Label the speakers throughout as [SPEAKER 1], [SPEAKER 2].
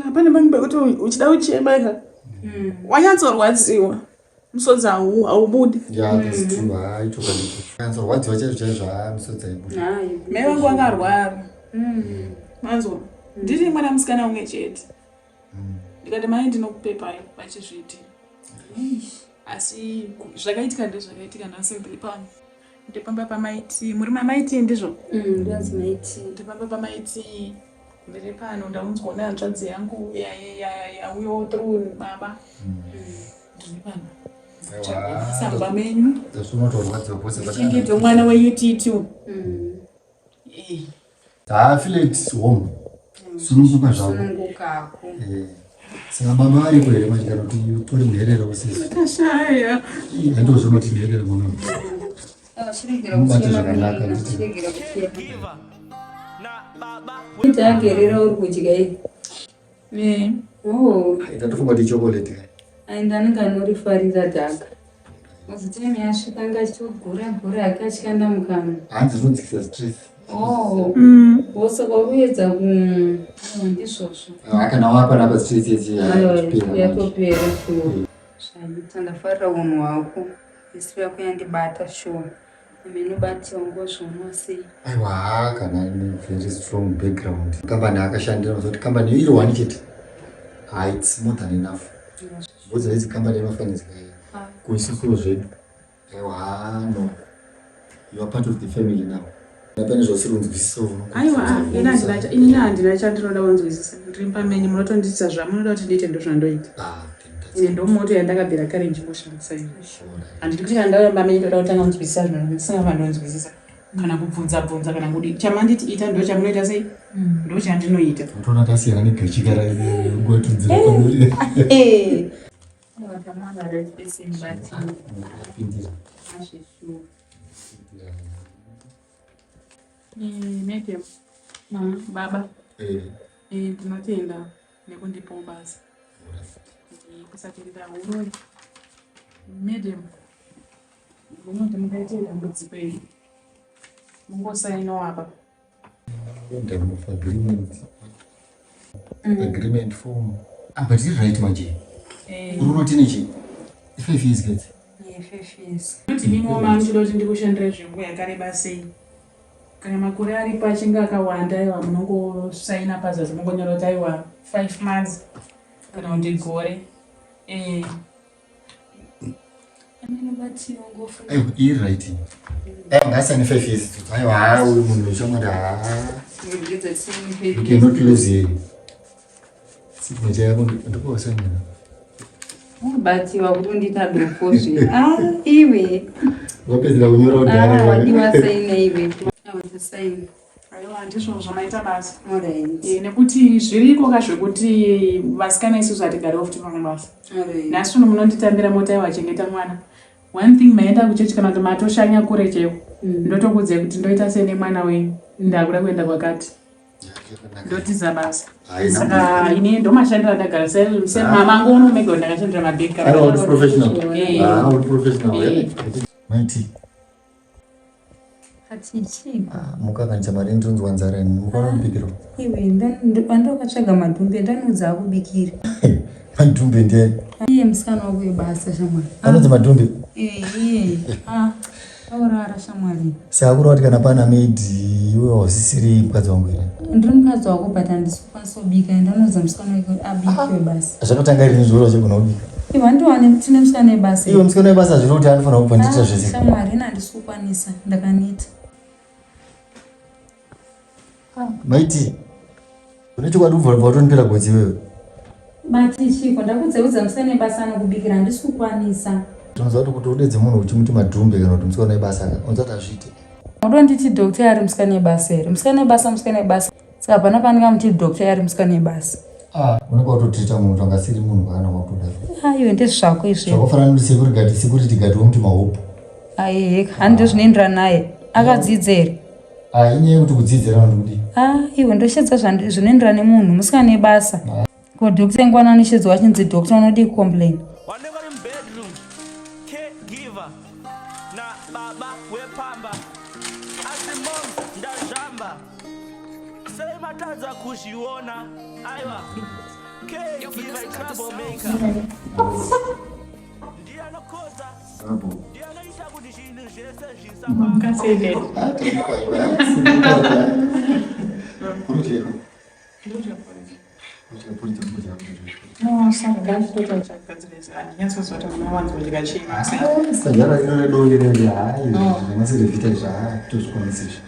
[SPEAKER 1] Hapana pamwe pekuti uchida kuchema ka wanyatsorwadziwa, musodzi haubudi.
[SPEAKER 2] Yeah, that's true. Hayi, chokwadi. Nyatsorwadziwa chaizvo chaizvo, haa, misodzi haibudi.
[SPEAKER 1] Mai vangu vakarwara, manzwa? Ndiri mwana musikana umwe chete. Ndikati, "Mai, ndinokupepai," vachizviti. Asi zvakaitika ndezvakaitika. Nhasi ndiri pano, ndipamba pamaiti. Muri mamaiti, ndizvo?
[SPEAKER 3] Ndonzi Maiti.
[SPEAKER 1] Ndipamba pamaiti. Ndiri pano, ndaunzwa nehanzvadzi yangu yauyawo through baba. Ndiri pano samba menyu.
[SPEAKER 2] Unotorwadziwa pose.
[SPEAKER 1] Chengete mwana weUTT.
[SPEAKER 2] Haa, feel at home, sununguka zvako.
[SPEAKER 3] Sunungukako.
[SPEAKER 2] Saka baba varipo here manje, kana kuti utori nherera usisi?
[SPEAKER 1] Tashaya.
[SPEAKER 2] Handozvinoti nherera mwana.
[SPEAKER 3] Chiregera
[SPEAKER 2] Mubate
[SPEAKER 3] kuchema.
[SPEAKER 2] zvakanaka,
[SPEAKER 3] Mina,
[SPEAKER 2] nditi.
[SPEAKER 3] chiregera kuchema.
[SPEAKER 4] Giver na baba.
[SPEAKER 3] Tagerera uri kudya iyi. Oh.
[SPEAKER 2] Ndatofunga kuti chocolate.
[SPEAKER 3] Aenda, anenge anorifarira dhaka. Mazitime yasvika, anga achitogura gura akachikanda mukanwa.
[SPEAKER 2] Hanzi zvinodzikisa stress.
[SPEAKER 3] Oh, wosaka wakuedza ku, aiwa, ndizvozvo.
[SPEAKER 2] Ah, kana wapanapa stress yese
[SPEAKER 3] Aiwa,
[SPEAKER 2] yatopera.
[SPEAKER 3] yatopera sure. Zvaita, ndafarira unhu hwako. History yako yandibata sure. Amenobatiwa ngozviono sei?
[SPEAKER 2] Aiwa, kana ine very strong background, kambani akashandira kuti kambani iri one chete, ha, it's more than enough. Bvudza idzi kambani yemafinance kuisusuwo zvedu. Aiwa, no, you are part of the family now. Pane zvausiri kunzwisisa.
[SPEAKER 1] Aiwa, inini handina chandinoda kunzwisisa. Ndiri pamenyu, munotondiitisa zvamunoda kuti ndiite, ndo zvandoita.
[SPEAKER 2] Ah,
[SPEAKER 1] Ine ndo moto yandakabvira kare ndichingoshandisa ini. Handidi kuti kana ndauya pamenyu ndoda kutanga kunzwisisa zvinhu ndisingafaniri kunzwisisa, kana kubvunza bvunza, kana kudi. Chamanditi ita ndo chamunoita sei, ndo chandinoita.
[SPEAKER 2] Utoona tasiyana negachika raingotudzira pamuri.
[SPEAKER 3] Wakamwana right person, but
[SPEAKER 2] Pindira.
[SPEAKER 3] azvishuwa.
[SPEAKER 1] Madam, baba, ndinotenda nekundipawo basa. Kusatenda uroi. Madam, munoti mungaite dambudziko iri, mungosainawo apa.
[SPEAKER 2] Memorandum of agreement, agreement form. Ah, but iri right manje. Uri unoti nechi 5 years guys?
[SPEAKER 3] Yeah, 5 years.
[SPEAKER 1] Kuti mimwe mamuchida kuti ndikushandire zvenguva yakareba sei, kana makore aripo achinge akawanda, aiwa, munongosaina pazasi, mungonyora kuti, aiwa, 5 months kana kuti gore.
[SPEAKER 3] Amenobatiwa ngofunga.
[SPEAKER 2] Aiwa, iri right. Aiwa, ngaasane 5 years. Aiwa, haa, uyu munhu shamwari, haa, you cannot lose here. Signature yako ndikosainira.
[SPEAKER 3] Unobatiwa kuti undiita dofo zve. Ah, iwe.
[SPEAKER 2] Wapedzera kunyora
[SPEAKER 3] Ah, wadiwa
[SPEAKER 2] kudhara.
[SPEAKER 3] saina iwe. Awa, saina.
[SPEAKER 1] Aiwa, ndizvo zvamaita basa.
[SPEAKER 3] Alright.
[SPEAKER 1] Nekuti zviriko ka zvekuti vasikana isusu hatigariwo futi pamwe basa. Nhasi uno munonditambira mota, aiwa, chengeta mwana. One thing, maenda kuchechi kana kuti matoshanya kure chaiwo, ndotokuudzai kuti ndoita sei nemwana wenyu, ndakuda kuenda kwakati, ndotiza basa. Saka ini ndomashandira ndagara semama ngono mega ndakashandira mabhegi.
[SPEAKER 2] Aiwa, uri professional. Ah, uri professional. Maiti.
[SPEAKER 3] Atichi.
[SPEAKER 2] Ah, mukakanisa mari, ndinonzwa nzara ini. Mukanomubikira.
[SPEAKER 3] Iwe, pandakatsvaga madhumbe, ndanoudza akubikira.
[SPEAKER 2] Madhumbe ndiani?
[SPEAKER 3] Iye musikana wako webasa, shamwari.
[SPEAKER 2] Anonzi madhumbe?
[SPEAKER 3] Iye. Ah, aurara, shamwari.
[SPEAKER 2] Saka kureva kuti kana pana maid, iwe hausisiri mukadzi wangu here?
[SPEAKER 3] Ndiri mukadzi wako, but handisi kukwanisa kubika. Ndanoudza musikana wake kuti abike webasa.
[SPEAKER 2] Zvakatanga rini zviro chegona kubika?
[SPEAKER 3] Iwe, handiwane tine musikana webasa.
[SPEAKER 2] Iwe, musikana webasa zviro kuti anofanira kubva ndiita zvese.
[SPEAKER 3] Shamwari, ina handisi kukwanisa, ndakaneta.
[SPEAKER 2] Maiti, une chokwadi kubva watondipera gotsi iwewe?
[SPEAKER 3] Bati chiko, ndakudzeudza musikana webasa anokubikira, handisi kukwanisa.
[SPEAKER 2] Tinoziva kuti udedze munhu uchimuti madhumbe kana kuti musikana webasa ka, unoziva kuti hazviite.
[SPEAKER 3] Udonditi doctor ari musikana webasa here? Musikana webasa, musikana webasa. Saka hapana paandingamuti doctor ari musikana webasa.
[SPEAKER 2] Ah, unenge watotreata munhu kuti angasiri munhu kana wakutodaro.
[SPEAKER 3] Aiwe, ndezvako izvi.
[SPEAKER 2] Zvakafanana nesecurity guard, security guard womuti mahope.
[SPEAKER 3] Aihe, handi zvinoenderana naye. Akadzidza here?
[SPEAKER 2] Ah, inyaya yekuti kudzidzira vanhu kudii?
[SPEAKER 3] Ah, iwe, ndoshedza zvinoenderana nemunhu, musikana webasa. Ko doctor ingwana anoshedzwa achinzi doctor, unodii kucomplain?
[SPEAKER 4] Wanenge uri mubedroom, caregiver na baba wepamba, asi moms, ndazvamba sei matadza kuzviona? Aiwa.
[SPEAKER 2] Sajara rino redonge rere hayi zvamaserevhita izvi haa tozvikwanisa izvi.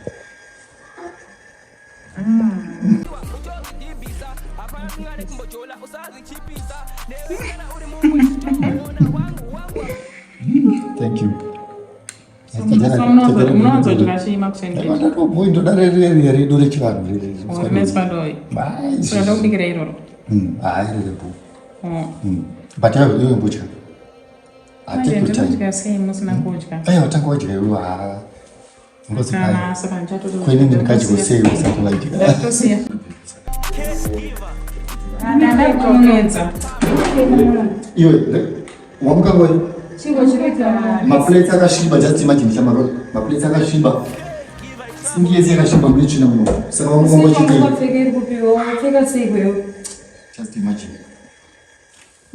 [SPEAKER 2] Thank you.
[SPEAKER 1] Munowanzodya chii makuseni?
[SPEAKER 2] Ndoda rere redu rechivanhu rere.
[SPEAKER 1] Saka ndokubikira iroro.
[SPEAKER 2] Hayi rere bho. But iwe imbodya.
[SPEAKER 1] Ndinodya sei musina kudya?
[SPEAKER 2] Aiwa tanga wadya iwe haa. Kwene ndikadya sei usati wadya.
[SPEAKER 1] Ndatosiya. Ndandaitonetsa.
[SPEAKER 2] Iwe wamuka ngoi? Maplates akasviba just imagine chamaro. Maplates akasviba. Singi yese yakasviba mune tsvina muno. Saka wamuka ngoi chitei?
[SPEAKER 3] Wakapfeka iri kupiwa, wakapfeka sei kwewe?
[SPEAKER 2] Just imagine.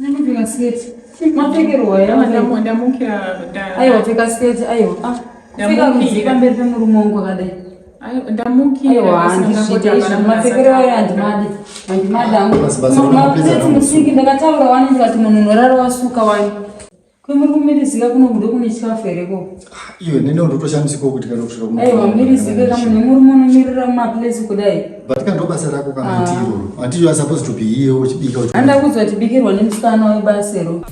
[SPEAKER 3] Ndinopfeka sketi. Mapfekerwo aya.
[SPEAKER 1] Ndamukira.
[SPEAKER 3] Aiwa pfeka sketi, aiwa. Ah, kupfeka rudzii pamberi pemurume wangu akadai?
[SPEAKER 1] Ndamukira.
[SPEAKER 3] Aiwa, handizviite izvo. Mapfekero ayo handimadi. Handimadi hangu.
[SPEAKER 2] Basi, basi, unoona
[SPEAKER 3] Maplates
[SPEAKER 2] mapfekero
[SPEAKER 3] musingi ndakataura wani ndikati munhu unorara wasuka wani. Kwemuri kumirizika kuno kudo kune chikafu here ko?
[SPEAKER 2] Iwe nene ndotoshamisikawo kuti kana kusvika kuma.
[SPEAKER 3] Aiwa, mirizike kamwe nemurume unomirira mumaplates kudai.
[SPEAKER 2] But kana ndo basa rako kana ah. Iroro. Until you are supposed to be here uchibika uchi.
[SPEAKER 3] Handa kudzwa tibikirwa nemusikana webasero.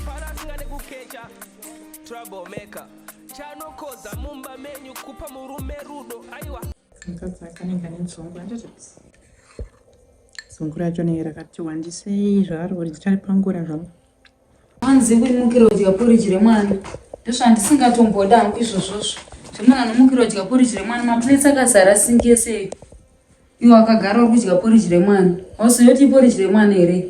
[SPEAKER 4] Chanokoza mumba menyu kupa murume rudo aiwa.
[SPEAKER 1] Mukadzi akanenge ane nzungu handiti? Zungu racho nei rakati wandisei zvaro richari pangura zvaro.
[SPEAKER 3] Hanzi kuimukira kudya porridge remwana. Ndozvandisingatomboda hangu izvozvozvo. Zvemwana anomukira kudya porridge remwana maplates akazara singi yese. Iwe akagara uri kudya porridge remwana. Wauziva kuti iporridge remwana here?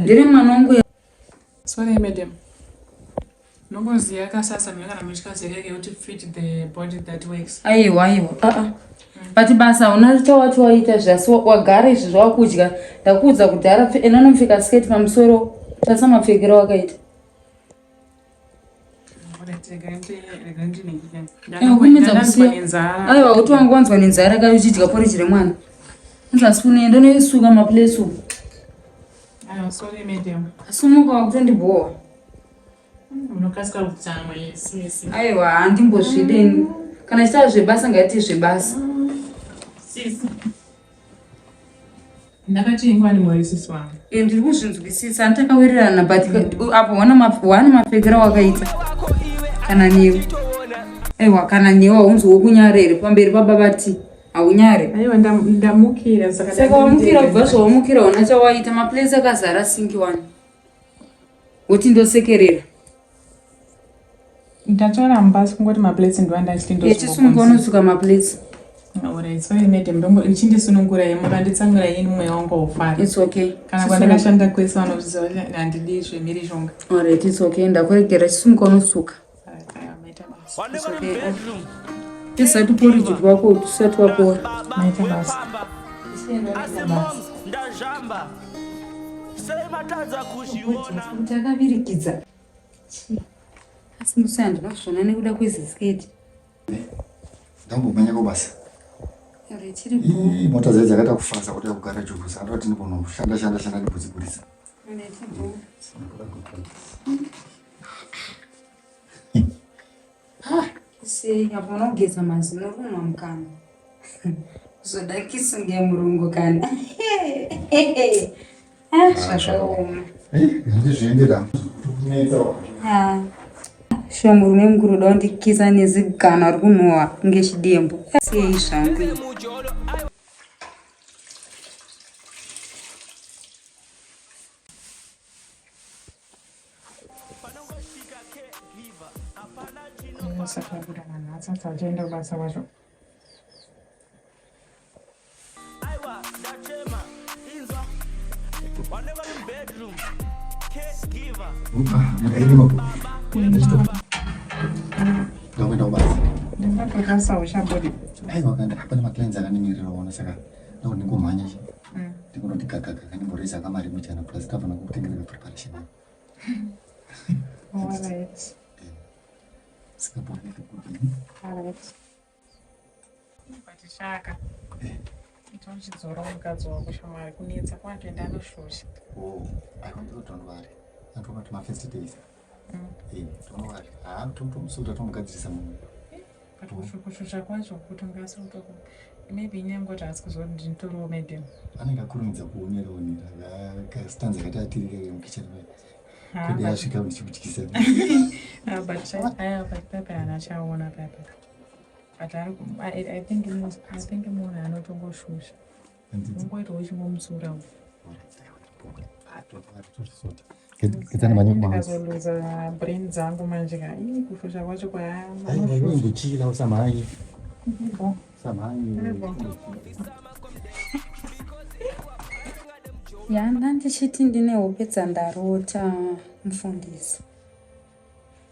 [SPEAKER 3] Ndere mwana wangu.
[SPEAKER 1] Sorry madam. Nongoziva kasasa mune kana muchikaziva kekuti fit the body that works.
[SPEAKER 3] Aiwa aiwa. Ah ah. But basa hauna chawati waita zvasi wagara izvi zvawakudya. Ndakuudza kudhara ena unopfeka skirt pamusoro. Tarisa mapfekero wakaita. Aiwa kuti wanga wanzwa nenzara kai uchidya porridge remwana. Unzvasi unoenda unoisuka maplace uku.
[SPEAKER 1] Aiwa sorry madam.
[SPEAKER 3] Sumuka wakutondibhowa.
[SPEAKER 1] Unokasika kutsamwa sisi.
[SPEAKER 3] Aiwa handimbozvideni. Kana chitaura zvebasa ngaiti zvebasa.
[SPEAKER 1] Sisi. Ndakati ingwani mori sisi wangu.
[SPEAKER 3] Eh, ndiri kuzvinzwisisa handitakawirirana but apo wana mapfekero wakaita kana newe. Aiwa kana newe haunzi wokunyara here pamberi pababa T. Haunyare.
[SPEAKER 1] Aiwa ndamukira saka
[SPEAKER 3] Saka wamukira kubva zvawamukira hauna chawaita maplates akazara sinki wani. Woti ndosekerera.
[SPEAKER 1] Ndatoramba asi kungoti maplates ndoandachiti
[SPEAKER 3] ndochisumuka unosuka maplates.
[SPEAKER 1] Alright, sorry madam, ndongo ichindisunungurai mukanditsamwira ini mweya wangu haufari.
[SPEAKER 3] It's okay.
[SPEAKER 1] Kana kwandakashanda kwese vanozviziva kuti handidi zvemhirizhonga.
[SPEAKER 3] Alright, it's okay. Ndakuregera chisumuka unosuka.
[SPEAKER 1] It's okay.
[SPEAKER 3] Tisati porridge twako tusati wapora.
[SPEAKER 1] Maita basa.
[SPEAKER 4] Asi moms ndazvamba. Sei matadza kuzviona?
[SPEAKER 3] Takavirikidza. Asi musi handina kuzviona nekuda kwezisiketi.
[SPEAKER 2] Ndambomhanya kubasa. Mota dzaye dzakaita kufasa kuti kugara juku saka ndoti ndimbonoshanda shanda shanda ndimbodziburisa.
[SPEAKER 3] Sei apo unogeza mazino rumwa mukanwa. Kuzoda kisunge murungu kana. Ah, zvakaoma.
[SPEAKER 2] Ndizviendera.
[SPEAKER 3] Shuwa murume mukuru uda kundikisa nezigana ri kunhuhwa kunge chidembo. Sei zvangu.
[SPEAKER 1] Saka kuda vanhu asati achienda kubasa kwacho.
[SPEAKER 4] Aiwa ndachema inzwa Whenever in bedroom caregiver
[SPEAKER 2] Ndakuenda kubasa.
[SPEAKER 1] Ndakatokasa uchabudi.
[SPEAKER 2] Aiwa kanda hapana maclients akandimirira ona saka ndakundingomhanya. Ndinoti kakaka ndimboreza kamari mbichana plus tafana kutengera preparation.
[SPEAKER 1] Alright.
[SPEAKER 2] Saka boneka kuti.
[SPEAKER 1] Alright. But shaka. Itochidzora mukadzi wako shamwari kunetsa kwatoenda anoshusha.
[SPEAKER 2] Oh, I want to don't worry. Andoma to my first days. Eh, don't worry. Ah, tomusuta tomugadzirisa munhu.
[SPEAKER 1] But kushusha kwacho kuti ungasi kutoko maybe inyaya kuti haasi kuzoti ndinitoriwo madam.
[SPEAKER 2] Anenge akurumidza kuonera onera kastanza kati atirika mukicheni paya. Kodi asvika ndichikutyisa.
[SPEAKER 1] Ah, but aya but pepe haana chaona pepe. But ari I think munhu anotongoshusha. Ungoitawo uchingomutsura. Ndikazoluza brain dzangu manje ka ii kushusha kwacho kwa
[SPEAKER 2] Imbochila usamhanye. Usamhanye.
[SPEAKER 3] Ya, ndandichiti ndine hope dzandarota mufundisi.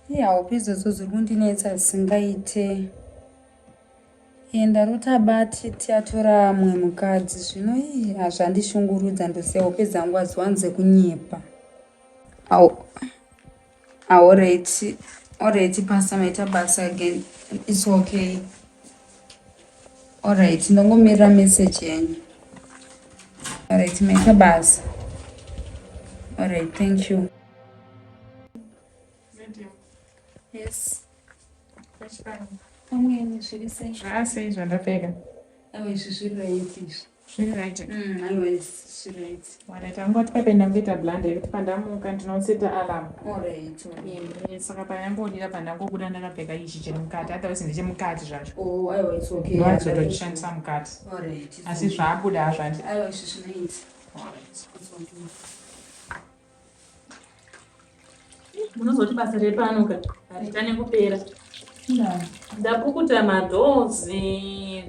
[SPEAKER 3] Iye hope idzodzo dziri kundinetsa dzisingaite. Iye ndarota bati tiatora mumwe mukadzi zvino ii hazvandishungurudza ndosiya hope dzangu hadziwanze kunyepa. Au alright alright pastor maita basa again it's okay. Alright ndongomirira message yenyu. Alright maita basa. Alright thank you. Yes. Pamweni zviri sei?
[SPEAKER 1] Zvasei zvandapfeka?
[SPEAKER 3] Aiwa izvi zviri right izvi.
[SPEAKER 1] Zviri right.
[SPEAKER 3] Aiwa izvi zviri right.
[SPEAKER 1] Alright, angoti pepe ndamboita blunder yekuti pandamuka ndinoseta alarm.
[SPEAKER 3] Alright. alright.
[SPEAKER 1] Saka panyangodira pandangobuda ndakapfeka ichi chiri mukati otherwise ndechemukati zvacho.
[SPEAKER 3] Oh, aiwa it's okay.
[SPEAKER 1] Ndowazotochishandisa mukati.
[SPEAKER 3] Alright. it's
[SPEAKER 1] Asi
[SPEAKER 3] okay.
[SPEAKER 1] zvabuda hazvo handi.
[SPEAKER 3] Aiwa izvi zvinoita.
[SPEAKER 1] Alright.
[SPEAKER 3] It's okay.
[SPEAKER 1] Munozoti basa repano ka haritane kupera. Ndapukuta madhozi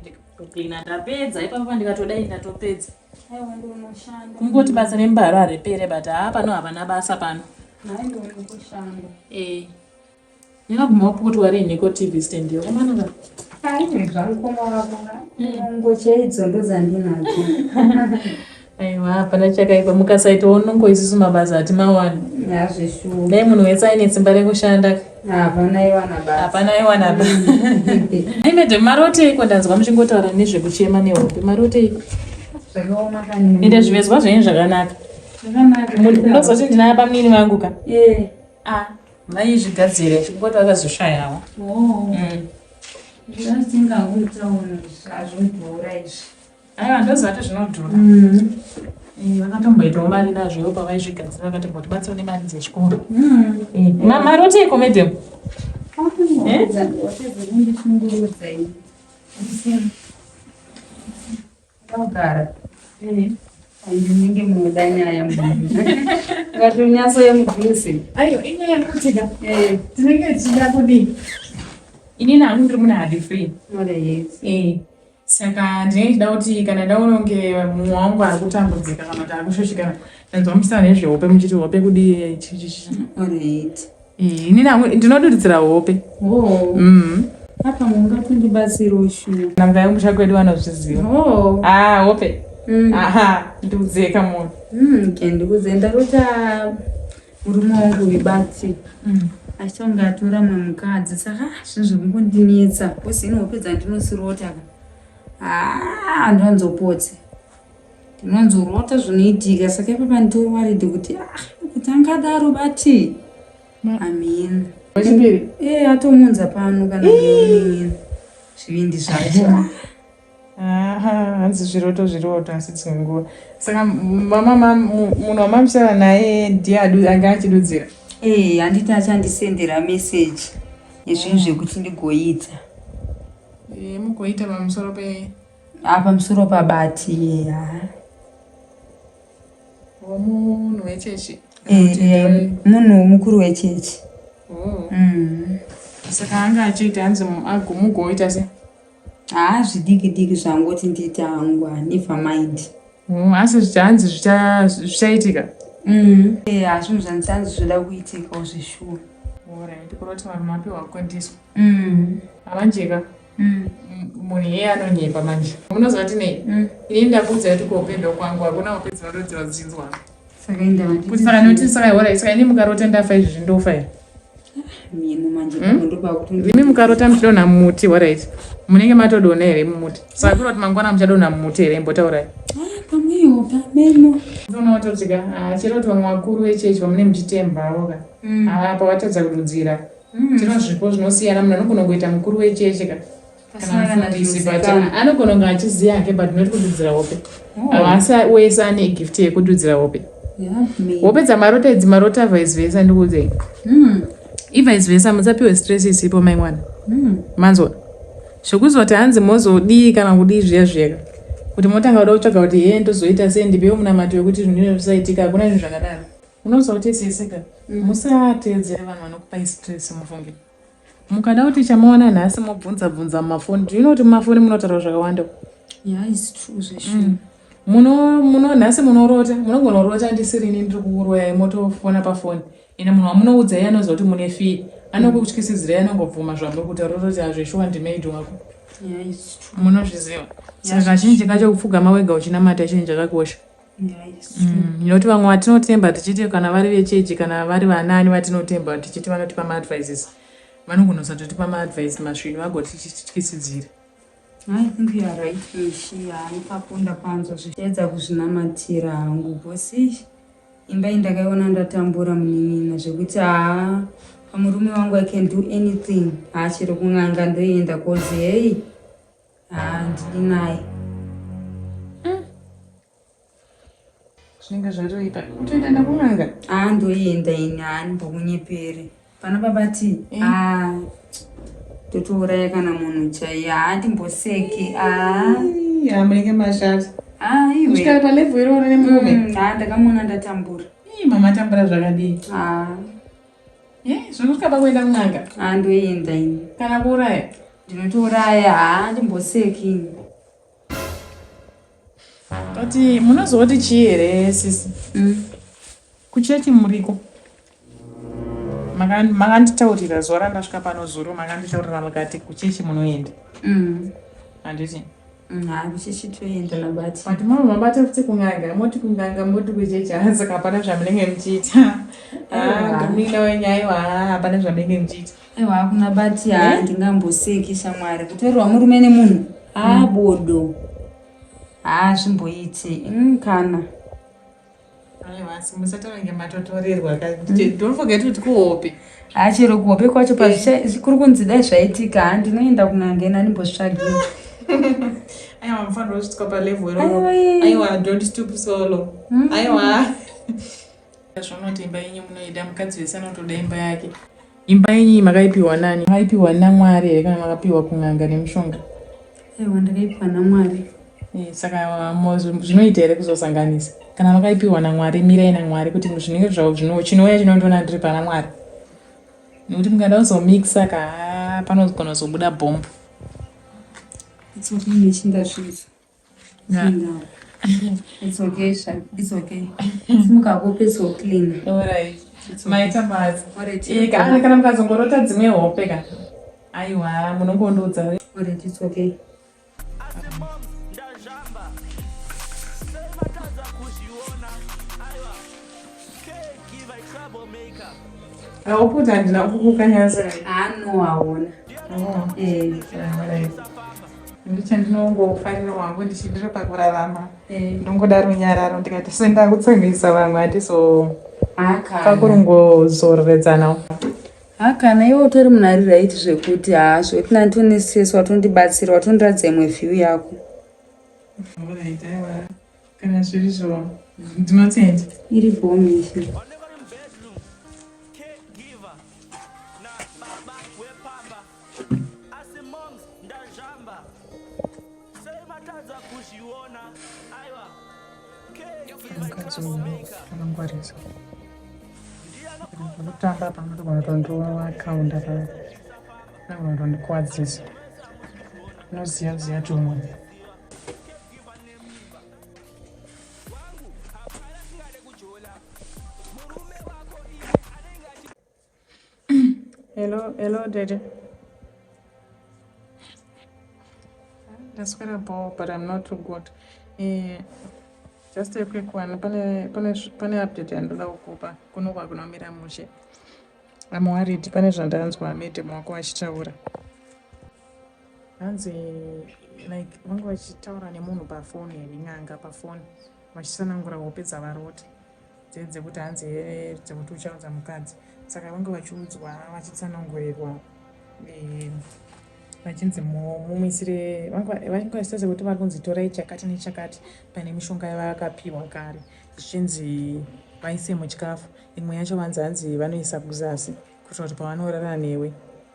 [SPEAKER 1] ndikuklina ndapedza ipapa ndikatodai ndatopedza.
[SPEAKER 3] Aiwa ndonoshanda.
[SPEAKER 1] Kungoti basa remubaro haripere but haa pano hapana basa pano.
[SPEAKER 3] Hayi ndonokushanda.
[SPEAKER 1] Eh. Ndinoguma kupukutwa rinhiko TV stand yo komana ka.
[SPEAKER 3] Hayi zvamukoma wako. Nungo chaidzo ndodzandinadzo.
[SPEAKER 1] Aiwa hapana chakaipa mukasaitawo nungo isusu mabasa hatimawani.
[SPEAKER 3] Hazvishuwa.
[SPEAKER 1] Dai munhu wese aine simba rekushanda
[SPEAKER 3] Hapana iwana basa.
[SPEAKER 1] hapana aiwana ba. Ai madam maroteiko ndanzwa muchingotaura nezvekuchema nehope maroteiko.
[SPEAKER 3] Zvakaoma kani.
[SPEAKER 1] Ende zvivezwa zvenyu zvakanaka.
[SPEAKER 3] Zvakanaka.
[SPEAKER 1] Munozoti ndina bamunini vangu ka.
[SPEAKER 3] Eh.
[SPEAKER 1] Ah, vaizvigadzira chingoti vakazoshayawo.
[SPEAKER 3] Oh. Zvasingautaura zvazvodhura izvi.
[SPEAKER 1] Aiwa ndoziva kuti zvinodhura. Vakatomboitawo mari nazvo pavaizvigadzira vakatombotibatsira nemari dzechikoro. Maroteiko madam? Eh?
[SPEAKER 3] Wapedza kundishungurudza ini. Ndogara. Ndinenge munoda nyaya munhu. Ukatonyatsoye mudhuze.
[SPEAKER 1] Aiwa inyaya yekuti ka
[SPEAKER 3] Eh.
[SPEAKER 1] tinenge tichida kudii? Inini hangu ndiri muna hard free.
[SPEAKER 3] Alright.
[SPEAKER 1] Eh. Saka ndinenge ndichida kuti kana ndaona kunge mumwe wangu ari kutambudzika kana kuti ari kushushikana ndanzwa muchitaura nezvehope muchiti hope kudii chichichi.
[SPEAKER 3] Alright.
[SPEAKER 1] Eh, inini hangu ndinodudzira hope.
[SPEAKER 3] Oh. Apa mungatondibatsirawo shuwa.
[SPEAKER 1] Namga yemusha kwedu vanozviziva.
[SPEAKER 3] Oh.
[SPEAKER 1] Ah, hope. Aha, ndiudzeka munhu.
[SPEAKER 3] Ke ndikuze ndarota murume wangu webati achitonge atora mumwe mukadzi saka ah, zvinhu zvekungondinetsa because ini hope dzandinosirota ka ah, handwanzopotse ndinonzorota zvinoitika saka ipapa nditori worried kuti ah, kuti angadaro bati amen
[SPEAKER 1] Wechipiri.
[SPEAKER 3] e atomunza pano kana neunini zvivindi zvacho.
[SPEAKER 1] Aha, hanzi zviroto zviroto asi dzimwe nguva. Saka mama munhu wamamusara naye ndiye anga achidudzira.
[SPEAKER 3] Eh, handiti achandisendera message yezvinhu zvekuti ndigoita.
[SPEAKER 1] Eh, mugoita pamusoro pe
[SPEAKER 3] Ah, pamusoro pabati ya.
[SPEAKER 1] womunhu wechechi.
[SPEAKER 3] Eh, eh, munhu mukuru wechechi.
[SPEAKER 1] Oh. Saka anga achiita hanzi mugoita se.
[SPEAKER 3] Ah, zvidiki diki zvangoti ndiite hangu, ah, never mind.
[SPEAKER 1] Asi hanzi zvichaitika.
[SPEAKER 3] Eh, ah, zvinhu zvandisanzi zvoda kuitikawo zveshuwa.
[SPEAKER 1] Alright, kuroti vanhu mapiwa kukundiswa. Havanjeka. Munhu iyeye anonyepa manje. Unoziva kuti nei? Ini ndakuudza kuti kuhope ndokwangu, hakuna hope dzinododzerwa dzichinzwa.
[SPEAKER 3] Saka indava
[SPEAKER 1] Kuti saka noti saka hora saka ini mukarota ndafa izvi ndofa here?
[SPEAKER 3] Mino manje ndopakuti
[SPEAKER 1] Imi mukarota muchidonha mumuti, horait. Munenge matodonha here mumuti? Saka kureva kuti mangwana muchadonha mumuti here? Imbotaurai.
[SPEAKER 3] Pamwewo pameno.
[SPEAKER 1] Unoona kuti ka ah, chero kuti vamwe vakuru vechechi vamune muchitemba ka. Ah, pavatadza kududzira. Tino zvipo zvinosiyana, munhu anogona kuita mukuru wechechi ka.
[SPEAKER 3] Pasina kana
[SPEAKER 1] mufundisi, but
[SPEAKER 3] zvinozikanwa.
[SPEAKER 1] anogona kunge achiziva hake, but not kududzira hope. Havasi wese ane gift yekududzira hope. Hope dzamarota idzi marota vice versa, ndikuudzei. Ivice versa, musapiwe stress isipo, mai mwana. Manzwa zvekuzoti hanzi mozodii kana kudii zviya zviyaka kuti motanga kuda kutsvaga kuti hee ndozoita sei, ndipewo munamato wekuti zvinhu izvo zvisaitika. Hakuna zvinhu zvakadaro. Unoziva kuti sisika, musateedzere vanhu vanokupai stress. Mufunge mukada kuti chamawana nhasi mobvunza bvunza mumafoni. Do you know kuti mumafoni munotaura zvakawanda?
[SPEAKER 3] Yeah, it's true zvesure.
[SPEAKER 1] Muno nhasi munorota, munogona kurota ndisirini ndiri kuuroyai, motofona pafoni ende munhu wamunoudza iye anoziva kuti mune fee, anokutyisidzirai, anongobvuma zvamuri kutaura, ototi hazveshuwa ndimaid wako.
[SPEAKER 3] Yeah, it's true.
[SPEAKER 1] Munozviziva. Saka kazhinji kacho kupfugama wega uchinamata chinhu chakakosha.
[SPEAKER 3] Yeah, it's true.
[SPEAKER 1] Nekuti vamwe vatinotemba tichiti kana vari vechechi kana vari vanani vatinotemba tichiti vanotipa maadvices, vanogona kusatotipa maadvice masvinu, vagotityisidzira.
[SPEAKER 3] I think you are right, Mishi. Ipapo ndapanzwa zvichiedza kuzvinamatira hangu bosi. Imba iyi ndakaiona ndatambura, munin'ina, zvekuti haa, pamurume wangu I can do anything. Haa, chero kun'anga ndoenda, 'cause hei, haa, ndidi naye.
[SPEAKER 1] Zvinenge zvatoipa kutoenda nekun'anga.
[SPEAKER 3] Haa, ndoenda ini, haa, ndimbokunyepere pana babati. Haa, totouraya kana munhu chaiye, haa, ndimboseke, haa.
[SPEAKER 1] Ya, munenge mashata.
[SPEAKER 3] Haa, iwe.
[SPEAKER 1] Kusvika palevel iroro nemurume?
[SPEAKER 3] Haa, ndakamuona ndatambura.
[SPEAKER 1] Ii, mama tambura zvakadii?
[SPEAKER 3] Haa.
[SPEAKER 1] Eh, zvokusvika pakuenda kun'anga?
[SPEAKER 3] Haa, ndoenda ini.
[SPEAKER 1] Kana kuuraya?
[SPEAKER 3] Ndinotouraya, haa, ndimboseki ini.
[SPEAKER 1] But munozoti chii here, sisi? Kuchechi muriko, makanditaurira zuva randasvika pano zuro, makanditaurira mukati kuchechi munoenda, handiti?
[SPEAKER 3] Haa, kuchechi toenda nabati.
[SPEAKER 1] But mama mabata futi kun'anga, moti kun'anga, moti kuchechi. Haa, saka hapana zvamunenge muchiita. Ndomina wenyu, aiwa, hapana zvamunenge muchiita.
[SPEAKER 3] Aiwa, hakuna bati, haa, ndingamboseki shamwari kutorerwa murume nemunhu? Haa, bodo, haa, zvimboiti kana.
[SPEAKER 1] Aiwa, asi musataura matotorerwa. Don't forget kuti kuhope.
[SPEAKER 3] Haa, chero kuhope kwacho kuri kunzi dai zvaitika, haa, ndinoenda kun'anga ina, ndimbozvitsvagira.
[SPEAKER 1] Aiwa, mufanira kusvika palevel iroro.
[SPEAKER 3] Aiwa.
[SPEAKER 1] Aiwa, don't stoop so low. Aiwa, zvonoti imba yenyu munoida, mukadzi wese anotoda imba yake. Imba yenyu makaipiwa nani? Makaipiwa naMwari here kana makapiwa kun'anga nemushonga?
[SPEAKER 3] Aiwa, ndakaipiwa naMwari.
[SPEAKER 1] Eh, saka zvinoita here kuzosanganisa? Kana makaipiwa naMwari, mirai naMwari kuti zvinenge zvavo chinouya chinondiona ndiri pana Mwari, nekuti mukada kuzomixa ka, panogona kuzobuda bhombu.
[SPEAKER 3] It's okay, nechindazvizo. It's okay, sha. It's okay. Simuka kupedza clean.
[SPEAKER 1] Alright. Maita basa.
[SPEAKER 3] Alright.
[SPEAKER 1] Eh, kana mukazongorota dzimwe hope ka, aiwa, munongondiudza.
[SPEAKER 3] Alright, it's okay.
[SPEAKER 4] Asi moms ndazhamba sei matadza kuzviona? Aiwa, caregiver, troublemaker.
[SPEAKER 1] Auputi handina kukukanyasa.
[SPEAKER 3] Ah, no, haona.
[SPEAKER 1] Oh.
[SPEAKER 3] Eh.
[SPEAKER 1] Alright. Ndichandinongofarira wangu ndichindiri pakurarama.
[SPEAKER 3] Eh.
[SPEAKER 1] Ndongoda runyararo, ndikati sendakutsamwisa vamwe handizo
[SPEAKER 3] Ah, kana.
[SPEAKER 1] pakurungozororedzana.
[SPEAKER 3] Ah, kana iwe utori munhu ari right zvekuti haa, zvekuti nanditonesesa, watondibatsira, watondiratidza imwe view yako.
[SPEAKER 1] Alright, aiwa, kana zvirizvo ndinotenda.
[SPEAKER 3] Iri bomishi.
[SPEAKER 4] Vanenge vari mubedroom, caregiver nababa wepamba. Asi moms ndazhamba sei matadza kuzviona? Aiwa, caregiver,
[SPEAKER 1] Mukadzi uyu
[SPEAKER 4] troublemaker.
[SPEAKER 1] akangwarisa. Panotamba panotogona kutondiwakaunda, panogona kutondikuwadzisa. Unoziva ziva tumwe.
[SPEAKER 4] Caregiver nemimba wangu hapana singade kujola murume wako iye anenge achi
[SPEAKER 1] Hello, hello, daddy. Ndaswera bho but I'm not too good. Eh, just a quick one. Pane pane pane update yandoda kukupa kuno kwakunomira mushe. I'm worried pane zvandanzwa madam wako achitaura. Hanzi like vanga vachitaura nemunhu pafoni nen'anga pafoni vachitsanangura hope dzavarota dzekuti hanzi dzekuti uchaudza mukadzi saka vanga vachiudzwa vachitsanangurirwa eh, vachinzi mumuisire vanga vachiita sekuti vari kunzi torai chakati nechakati pane mishonga yavakapiwa kare zvichinzi vaise muchikafu imwe yacho vanzi hanzi vanoisa kuzasi kuitira kuti pavanorara newe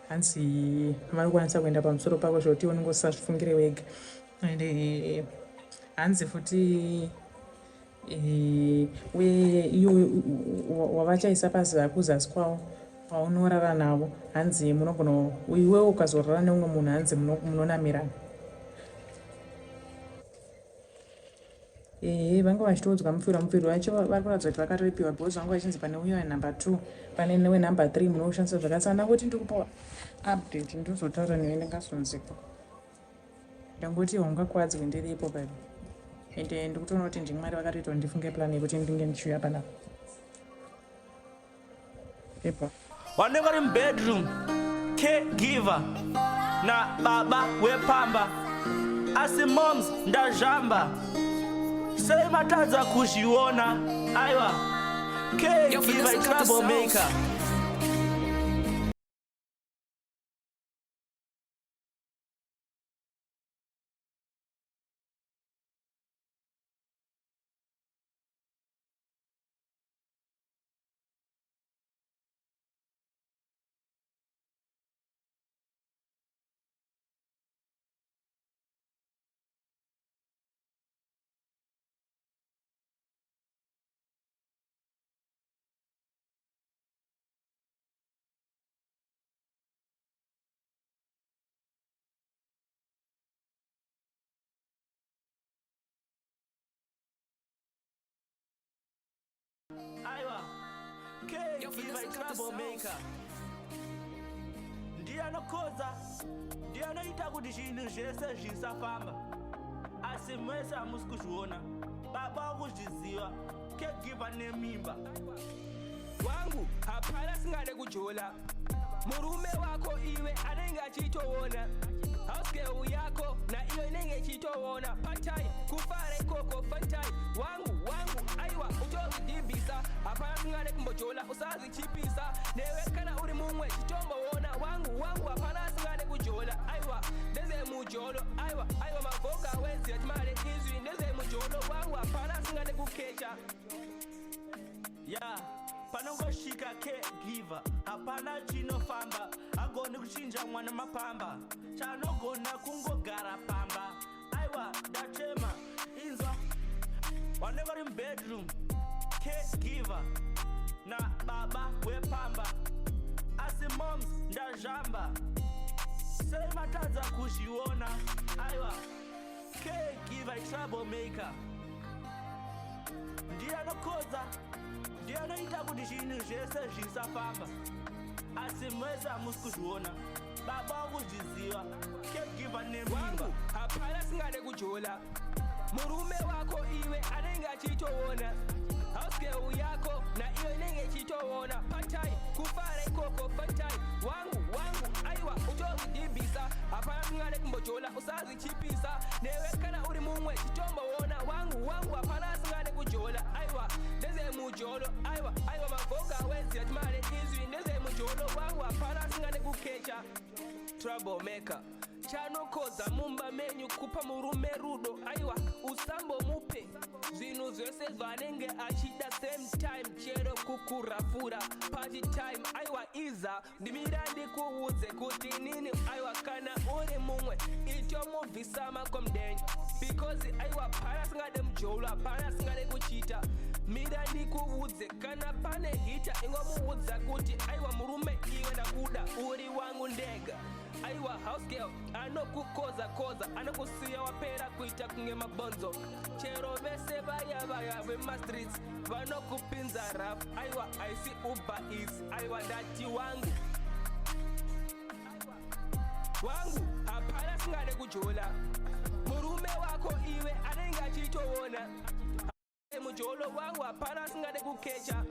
[SPEAKER 1] hanzi vanokwanisa kuenda pamusoro pako zvekuti unenge usazvifungire wega and eh, hanzi futi eh, uye iyo wavachaisa kuzasi kwavo paunorara navo hanzi munogona iwewe ukazorara neumwe munhu hanzi munonamirana. Ehe vanga vachitoudzwa mupfiro mupfiro wacho vari kuratidza kuti vakatoipiwa because vanga vachinzi pane uyo wenumber two pane newenumber three munoushandisa zvakasiyana kuti ndikupa update ndozotaura newe ndingasonziko ndangoti haungakwadzwi ndiripo baby ende ndikutoona kuti ndimwari vakatoita kuti ndifunge plan yekuti ndinge ndichiuya panapa Ipa.
[SPEAKER 4] Vanenge vari mubedroom caregiver na baba wepamba asi moms ndazvamba sei matadza kuzviona aiwa caregiver trouble maker. Aiwa, caregiver troublemaker ndiye anokoza, ndiye anoita kuti zvinhu zvese zvisafamba, asi mese hamusi kuzviona. Baba wakuzviziva, caregiver nemimba
[SPEAKER 5] wangu hapana singade kujola murume wako iwe anenge achitoona housegirl yako na iyo inenge ichitoona patai kufara ikoko fantai wangu wangu aiwa utozvidhibhisa hapana singade kumbojola usazvichipisa newe kana uri mumwe chitomboona wangu wangu hapana singade kujola aiwa ndezemujolo aiwa aiwa mavoga wezira timale izwi ndezemujolo wangu hapana singade kukecha
[SPEAKER 4] ya panongosvika caregiver hapana chinofamba agoni kuchinja mwana mapamba chanogona kungogara pamba aiwa ndachema inzwa vanenge vari mubedroom caregiver na baba wepamba asi moms ndazvamba sei matadza kuzviona aiwa caregiver troublemaker ndiye anokodza ndiye anoita kuti zvinhu zvese zvisafamba asi mese hamusi kuzviona baba wakuzviziva caregiver nemimba
[SPEAKER 5] wangu hapana singade kujola murume wako iwe anenge achitoona housegirl yako na iyo inenge ichitoona patai kufara ikoko fantai wangu wangu aiwa utozvidhibhisa hapana singade kumbojola usazvichipisa newe kana uri mumwe chitomboona wangu wangu hapana singade kujola aiwa ndezemujolo aiwa aiwa mavoga wezira timale izwi ndezemujolo wangu hapana singade kukecha troublemaker chanokoza mumba menyu kupa murume rudo aiwa usambomupe zvinhu zvese zvaanenge achida same time chero kukurafura party time aiwa iza ndimira ndikuudze kuti nini aiwa kana uri mumwe itomubvisa makomdeni because aiwa pana singade mujolo hapana singade kuchita mira ndikuudze kana pane hita ingomuudza kuti aiwa murume iwe ndakuda uri wangu ndega aiwa house girl anokukoza koza anokusiya wapera kuita kunge mabonzo chero vese vaya vaya vemastreets vanokupinza raf aiwa aisi Uber Eats aiwa ndati wangu wangu hapana singade kujola. wako iwe anenge achitoona. Mujolo wangu hapana asingade kukecha.